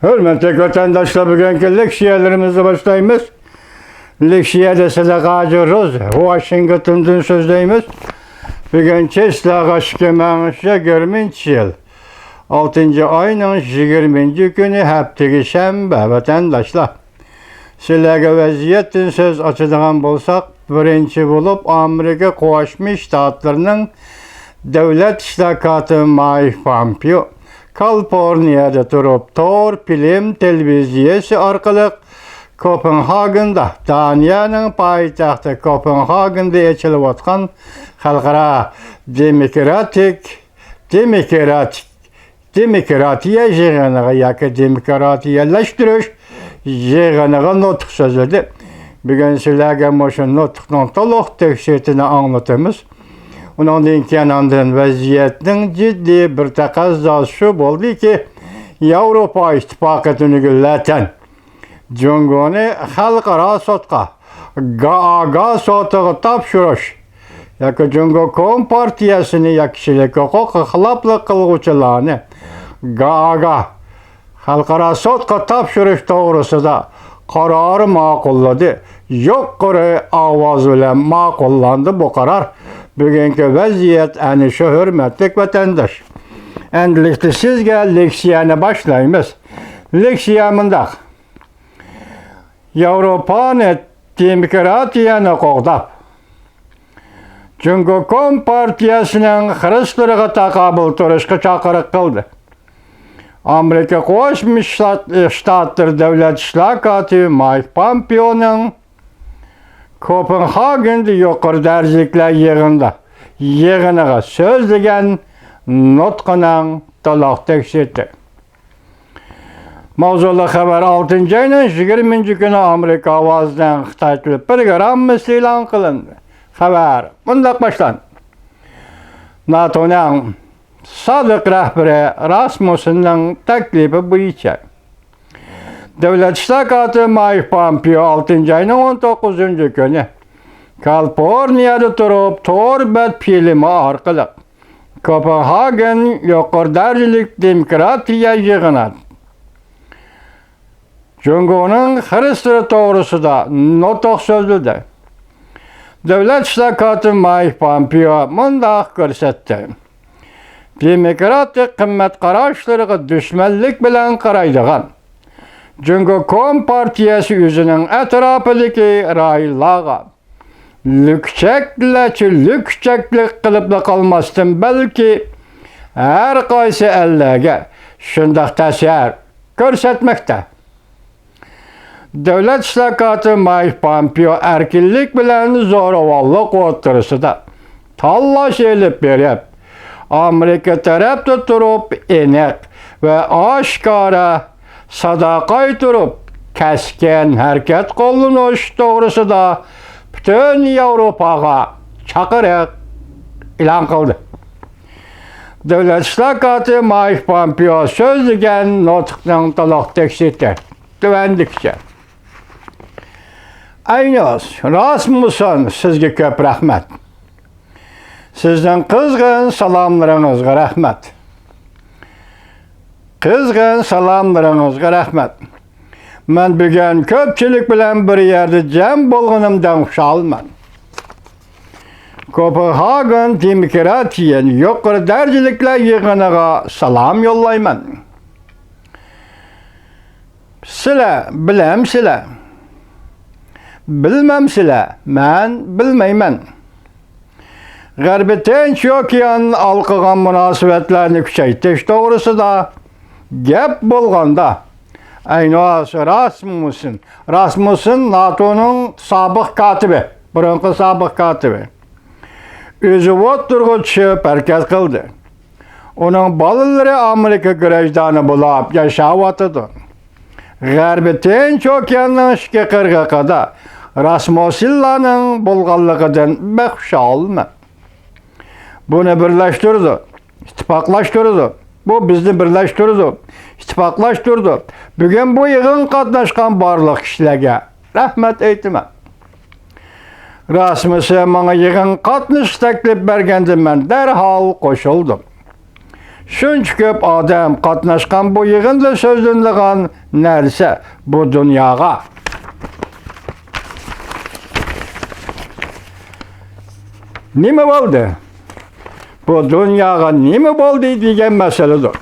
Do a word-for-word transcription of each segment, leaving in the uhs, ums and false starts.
ھۆرمەتلىك ۋەتەنداشلار، بۈگۈنكى لېكسىيەلىرىمىزنى باشلايمىز. لېكسىيەدە سىلەرگە ھاجى روز ۋاشىنگتوندىن سۆزلەيمىز. بۈگۈن چېسلاغا ئىككى مىڭ يىگىرمىنچى يىل، ئالتىنچى ئاينىڭ يىگىرمىنچى كۈنى، ھەپتىگە شەنبە، ۋەتەنداشلار. سىلەرگە ۋەزىيەتتىن سۆز ئاچىدىغان بولساق، بىرىنچى بولۇپ ئامېرىكا قوشما شتاتلىرىنىڭ دۆلەت ئىشلار كاتىپى مايك پامپېئو كالىفورنىيەدە تۇرۇپ تور، فىلىم، تېلېۋىزىيەسى ئارقىلىق كوپېنھاگېندا، دانىيەنىڭ پايتەختى كوپېنھاگېندا ئېچىلىۋاتقان خەلقئارا دېموكراتىك، دېموكراتىك دېموكراتىيە يىغىنىغا ياكى دېموكراتىيەلەشتۈرۈش يىغىنىغا نۇتۇق سۆزلىدى. بۈگۈن سىلەرگە مۇشۇ نۇتۇقنىڭ تولۇق تەپسىلىيىتىنى ئاڭلىتىمىز. ئۇنىڭدىن كېيىن ئاندىن ۋەزىيەتنىڭ جىددىي بىر تەقەززاسى شۇ بولدىكى، ياۋروپا ئىتتىپاقى تۈنۈگۈنلەتەن جۇڭگونى خەلقئارا سوتقا، گائاگا سوتىغا تاپشۇرۇش ياكى جۇڭگو كومپارتىيەسىنى ياكى كىشىلىك ھوقۇققا خىلاپلىق قىلغۇچىلارنى گائاگا، خەلقئارا سوتقا تاپشۇرۇش توغرىسىدا قارار ماقۇللىدى. يۇقىرى ئاۋاز بىلەن ماقۇللاندى بۇ قارار. بۈگۈنكى ۋەزىيەت ئەنە شۇ، ھۆرمەتلىك ۋەتەنداش. ئەمدىلىكتە سىزگە لېكسىيەنى باشلايمىز. لېكسىيە مۇنداق. ياۋروپانى دېموكراتىيەنى قوغداپ، جۇڭگو كومپارتىيەسىنىڭ خىرىسلىرىغا تاقابىل تۇرۇشقا چاقىرىق قىلدى. ئامېرىكا قوشما شتات-، شتاتلىرى دۆلەت ئىشلار كاتىپى مايك پامپېئونىڭ كوپېنھاگېندا يۇقىرى دەرىجىلىكلەر يىغىنىدا، يىغىنىغا سۆزلىگەن نۇتقىنىڭ تولۇق تەپسىلىيىتى. ماۋزۇلۇق خەۋەر. ئالتىنچى ئاينىڭ يىگىرمىنچى كۈنى ئامېرىكا ئاۋازىنىڭ خىتاي تىلى پروگراممىسى ئېلان قىلىندى. خەۋەر مۇنداق باشلاندى. ناتونىڭ سابىق رەھبىرى راسمۇسسېننىڭ تەكلىپى بويىچە، دۆلەت ئىشلار كاتىپى مايك پامپېئو ئالتىنچى ئاينىڭ ئون توققۇزىنچى كۈنى كالىفورنىيەدە تۇرۇپ، تور بەت فىلىمى ئارقىلىق كوپېنھاگېن يۇقىرى دەرىجىلىك دېموكراتىيە يىغىنى جۇڭگونىڭ خىرىسلىرى توغرىسىدا نۇتۇق سۆزلىدى. دۆلەت ئىشلار كاتىپى مايك پامپېئو مۇنداق كۆرسەتتى: دېموكراتىك قىممەت قاراشلىرىغا دۈشمەنلىك بىلەن قارايدىغان جۇڭگو كومپارتىيەسى ئۆزىنىڭ ئەتراپىدىكى رايونلارغا لۈكچەكلەرچە لۈكچەكلىك قىلىپلا قالماستىن، بەلكى ھەر قايسى ئەللەرگە شۇنداق تەسىر كۆرسەتمەكتە. دۆلەت ئىشلار كاتىپى مايك پامپېئو ئەركىنلىك بىلەن زوراۋانلىق ئوتتۇرىسىدا تاللاش ئېلىپ بېرىپ، ئامېرىكا تەرەپتە تۇرۇپ ئېنىق ۋە ئاشكارا سادا قايتۇرۇپ، كەسكىن ھەرىكەت قوللىنىش توغرىسىدا پۈتۈن ياۋروپاغا چاقىرىق ئېلان قىلدى. دۆلەت ئىشلار كاتىپى مايك پامپېئو سۆزلىگەن نۇتۇقنىڭ تولۇق تەپسىلىيىتى تۆۋەندىكىچە. ئەينۇس راسمۇسسېن، سىزگە كۆپ رەھمەت. سىزنىڭ قىزغىن سالاملىرىڭىزغا رەھمەت. قىزغىن سالاملىرىڭىزغا رەھمەت. مەن بۈگۈن كۆپچىلىك بىلەن بىر يەردە جەم بولغىنىمدىن خۇشالمەن. كوپېنھاگېن دېموكراتىيە يۇقىرى دەرىجىلىكلەر يىغىنىغا سالام يوللايمەن. سىلەر بىلەمسىلەر؟ بىلمەمسىلەر؟ مەن بىلمەيمەن. غەربىي تىنچ ئوكيان ئارقىلىق مۇناسىۋەتلەرنى كۈچەيتىش توغرىسىدا گەپ بولغاندا، ئەينۇس راسمۇسسېن، راسمۇسسېن ناتونىڭ سابىق كاتىپى، بۇرۇنقى سابىق كاتىپى، ئۆزى ئوتتۇرىغا چۈشۈپ ھەرىكەت قىلدى. ئۇنىڭ بالىلىرى ئامېرىكا گراژدانى بولاپ ياشاۋاتىدۇ. غەربىي تىنچ ئوكياننىڭ ئىككى قىرغىقىدا راسمۇسسېنلارنىڭ بولغانلىقىدىن بەك خۇشالمەن. بۇنى بىرلەشتۈرىدۇ، ئىتتىپاقلاشتۇرىدۇ. بۇ بىزنى بىرلەشتۈرىدۇ، ئىتتىپاقلاشتۇرىدۇ. بۈگۈن بۇ يىغىنغا قاتناشقان بارلىق كىشىلەرگە رەھمەت ئېيتىمەن. راسمۇسسېن ماڭا يىغىنغا قاتنىشىش تەكلىپ بەرگەندە، مەن دەرھال قوشۇلدۇم. شۇنچە كۆپ ئادەم قاتناشقان بۇ يىغىندا سۆزلىنىدىغان نەرسە بۇ دۇنياغا نېمە بولدى؟ بۇ دۇنياغا نېمە بولدى دېگەن مەسىلىدۇر.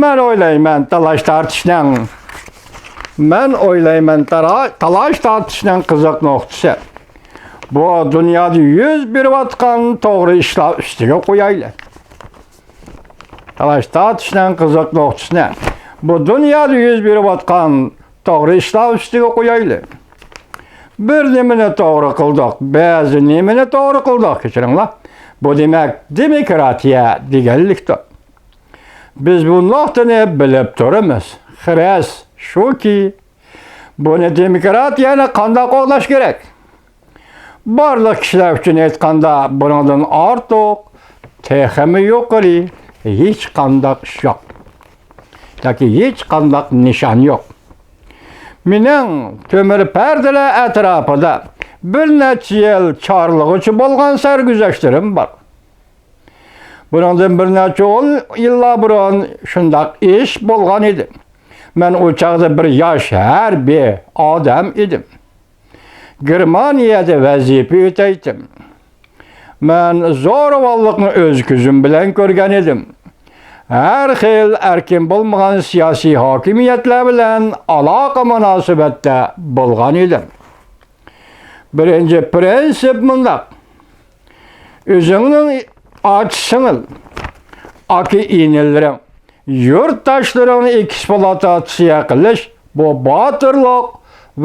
مەن ئويلايمەن، تالاش-تارتىشنىڭ، مەن ئويلايمەن، تارا-، تالاش-تارتىشنىڭ قىزىق نۇقتىسى، بۇ دۇنيادا يۈز بېرىۋاتقان توغرا ئىشلار ئۈستىگە قويايلى. تالاش-تارتىشنىڭ قىزىق نۇقتىسىنى بۇ دۇنيادا يۈز بېرىۋاتقان توغرا ئىشلار ئۈستىگە قويايلى. بىر نېمىنى توغرا قىلدۇق، بەزى نېمىنى توغرا قىلدۇق، كەچۈرۈڭلار. بۇ دېمەك، دېموكراتىيە دېگەنلىكتۇر. بىز بۇ نۇقتىنى بىلىپ تۇرىمىز. خىرەس شۇكى، بۇنى، دېموكراتىيەنى قانداق قوغداش كېرەك؟ بارلىق كىشىلەر ئۈچۈن ئېيتقاندا، بۇنىڭدىن ئارتۇق، تېخىمۇ يۇقىرى ھېچقانداق ئىش يوق. ياكى ھېچقانداق نىشان يوق. مېنىڭ تۆمۈر پەردىلەر ئەتراپىدا بىر نەچچە يىل چارلىغۇچى بولغان سەرگۈزەشتلىرىم بار. بۇنىڭدىن بىر نەچچە ئون يىللار بۇرۇن شۇنداق ئىش بولغان ئىدى. مەن ئۇ چاغدا بىر ياش ھەربىي ئادەم ئىدىم. گېرمانىيەدە ۋەزىپە ئۆتەيتتىم. مەن زورىۋاللىقنى ئۆز كۆزۈم بىلەن كۆرگەن ئىدىم. ھەر خىل ئەركىن بولمىغان سىياسىي ھاكىمىيەتلەر بىلەن ئالاقە مۇناسىۋەتتە بولغان ئىدىم. بىرىنچى پىرىنسىپ مۇنداق: ئۆزۈڭنىڭ ئاچا-سىڭىل، ئاكا-ئىنىلىرىڭ، يۇرتداشلىرىڭنى ئېكسپلۇئاتاتسىيە قىلىش، بۇ باتۇرلۇق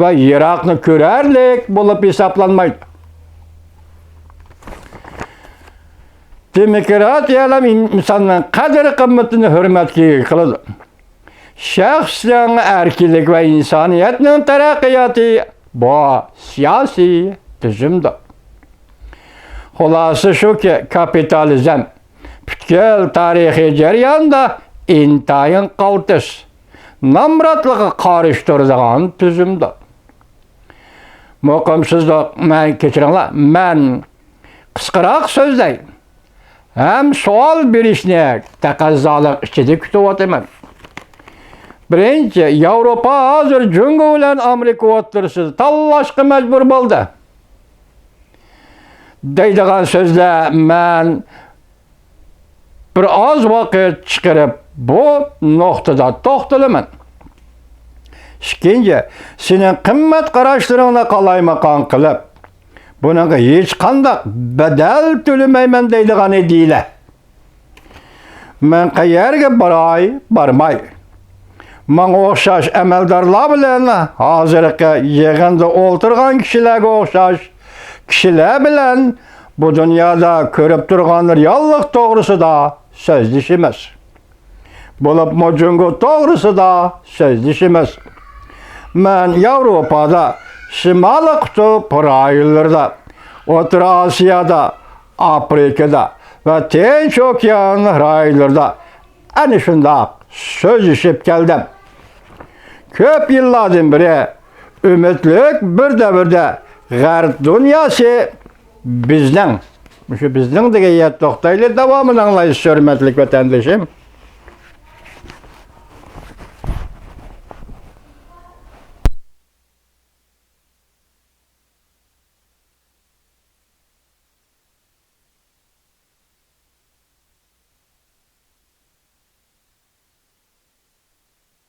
ۋە يىراقنى كۆرەرلىك بولۇپ ھېسابلانمايدۇ. دېموكراتىيەلا ئىنساننىڭ قەدىر-قىممىتىنى ھۆرمەتكە ئىگە قىلىدۇ. شەخسنىڭ ئەركىنلىكى ۋە ئىنسانىيەتنىڭ تەرەققىياتى بۇ سىياسىي تۈزۈمدۇر. خۇلاسە شۇكى، كاپىتالىزم پۈتكۈل تارىخىي جەرياندا ئىنتايىن قالتىس، نامراتلىققا قارشى تۇرىدىغان تۈزۈمدۇر. مۇقىمسىزلىق، مەن، كەچۈرۈڭلار، مەن قىسقىراق سۆزلەي ھەم سوئال بېرىشنى تەقەززالىق ئىچىدە كۈتۈۋاتىمەن. بىرىنچى، ياۋروپا ھازىر جۇڭگو بىلەن ئامېرىكا ئوتتۇرىسىدا تاللاشقا مەجبۇر بولدى دەيدىغان سۆزلەر، مەن بىر ئاز ۋاقىت چىقىرىپ بۇ نۇقتىدا توختىلىمەن. ئىككىنچى، سېنىڭ قىممەت قاراشلىرىڭنى قالايمىقان قىلىپ، بۇنىڭغا ھېچقانداق بەدەل تۆلىمەيمەن دەيدىغان ئىدىيەلەر. مەن قەيەرگە باراي، بارماي، ماڭا ئوخشاش ئەمەلدارلار بىلەن ھازىرقى يىغىندا ئولتۇرغان كىشىلەرگە ئوخشاش كىشىلەر بىلەن بۇ دۇنيادا كۆرۈپ تۇرغان رېئاللىق توغرىسىدا سۆزلىشىمىز. بولۇپمۇ جۇڭگو توغرىسىدا سۆزلىشىمىز. مەن ياۋروپادا، شىمالىي قۇتۇپ رايونلىرىدا، ئوتتۇرا ئاسىيادا، ئافرىكىدا ۋە تىنچ ئوكيان رايونلىرىدا ئەنە شۇنداق سۆزلىشىپ كەلدىم. كۆپ يىللاردىن بېرى ئۈمىدلىك بىر دەۋردە غەرب دۇنياسى بىزنىڭ، مۇشۇ بىزنىڭ دېگەن يەردە توختايلى، داۋامىنى ئاڭلايسىز، ھۆرمەتلىك ۋەتەندىشىم.